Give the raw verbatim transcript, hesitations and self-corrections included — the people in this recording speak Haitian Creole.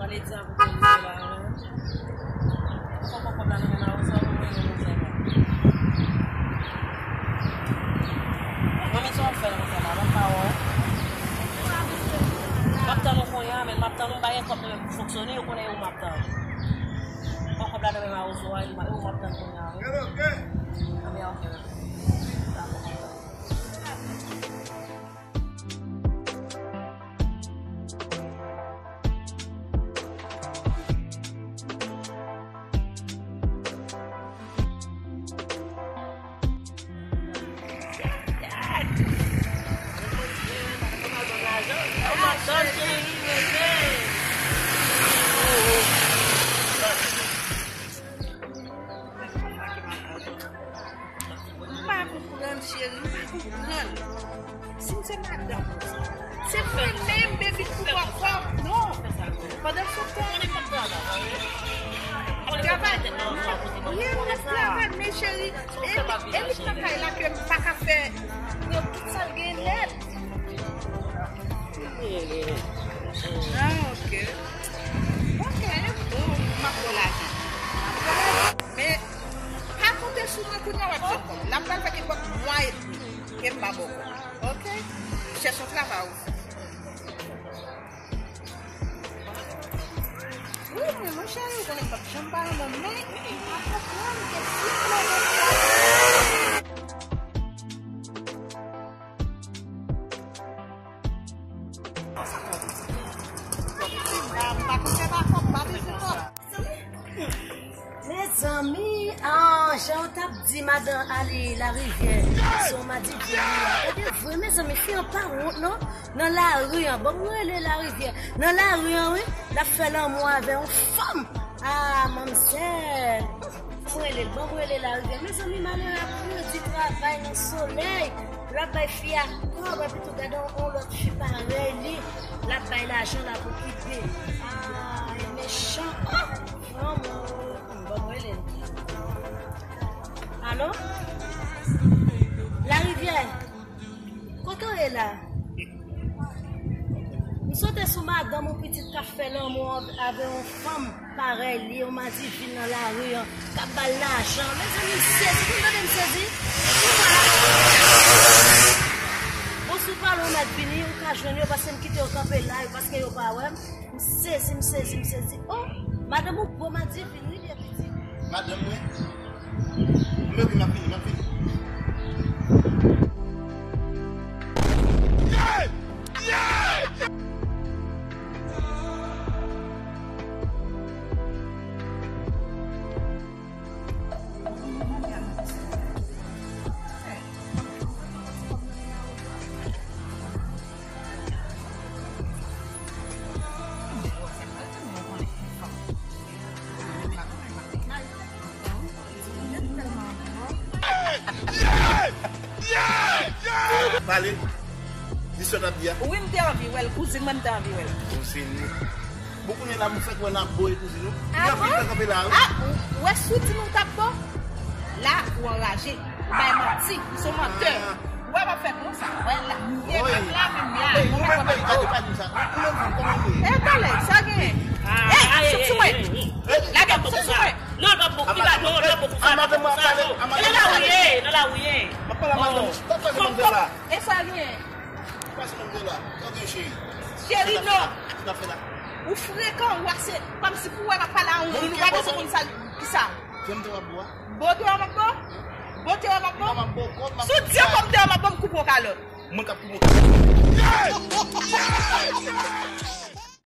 Pale di a pou polis la, wi. Ou poko kòb la nan men mawozo a, ou mwen yon mizè la. Manmi, sa w ap fè la konsa la, m ap pa wè w. M ap tann ou kounye a, men m ap tann ou, m pa gen kòb nan men pou fonksyone, ou konnen ou m ap tann. Poko kòb la nan men mawozo a, ou m ap tann kounye a, wi. Anben, ok. M pa konprann, cheri, m pa konprann. Si m se madanm ou, se mwen menm, baby, pou pran kòb, non. Pandan se tan, travay, wi, m ap travay, men cheri, e li, e li k nan kay la ke m pa ka fè, pran tout sa l gen nèt. Ah, ok. Ok, bon, m ap ba w lajan. M ap ba w lajan. Men, pa konte sou mwen kounye a w ap jwenn kòb. La m pral fè kèk mwa edmi ke m pa ba w kòb. Ok? Chèche yon travay ou fè. Wi, mwen, mon cheri, ou konnen m p ap janm pa renmen w, men m pa konprann ke si m leve Mezanmi, ah, jan w t ap di madan Ali Larivyè, se yon madivin li ye. Ebyen, vre, mezanmi, fi an pa wont, non. Nan lari an, ban m rele Larivyè. Nan lari an, wi, l ap fè lanmou avè yon fanm. Ah, manmzèl. Ban m rele l, ban m rele Larivyè. Mezanmi, malere ap pèdi travay nan solèy. L ap bay fi a kòb, epi tou gade yon, yon lòt fi parèy li. L ap bay lajan, l ap okipe. Ah, e mechan. Oh, fanm, oh, ban m rele l. Alo? Larivyè? Kote w ye la? M sote sou madanm ou pitit k ap fè lanmou avè yon fanm parèy li, yon madivin nan lari an, k ap ba l lajan. Mezanmi, m sezi, pou tande m sezi. Bon, si w pale, w mèt vini, ou ka jwenn yo, paske m kite yo kanpe la, yo, paske yo pa wè m. M sezi, m sezi, m sezi. Oh, madanm ou gwo madivin, wi, byen piti. Madanm mwen? Mwen wi, m ap vini, m ap vini. Pale. Di sa w t ap di a. Wi, m te anvi wè l, kouzin mwen, m te anvi wè l. Kouzin li. Bon, kounye a la, m fèk wè n ap bo e kouzin ou. Ah bon? Li ap vin kanpe la, wi. Ah, ou wè si w di nou t ap bo? La, ou anraje. Ou bay manti. Ou se yon mantè. Ah. Ou wè m ap fè konsa. Wè la. Wi. Ou menm, ou menm, gade, pa di m sa. Ou menm fanm, kòman ou ye? E, talè, sa genyen? Ey, sot sou mwen. Lage m, sot sou mwen. Non, non, bon, ki ba, non, non, bon, konsa, non, konsa, non. E nan la ou ye, nan la ou ye. M ap pale a madanm ou. Stop pase manzè la. E sa genyen? Pase manzè la. Sa w gen, cheri? Cheri, non. Sa w ap fè la? Ou frekan, ou ase. Kòmsi pou wè m ap pale a yon moun, ou pa bezwen konn sa, ki sa. Jan m te w ap bo a? Bo te w ap bo? Bo te w ap bo? Si w di ankò m te w ap bo, m koupe w kalòt. Mwen k ap koupe w kalòt.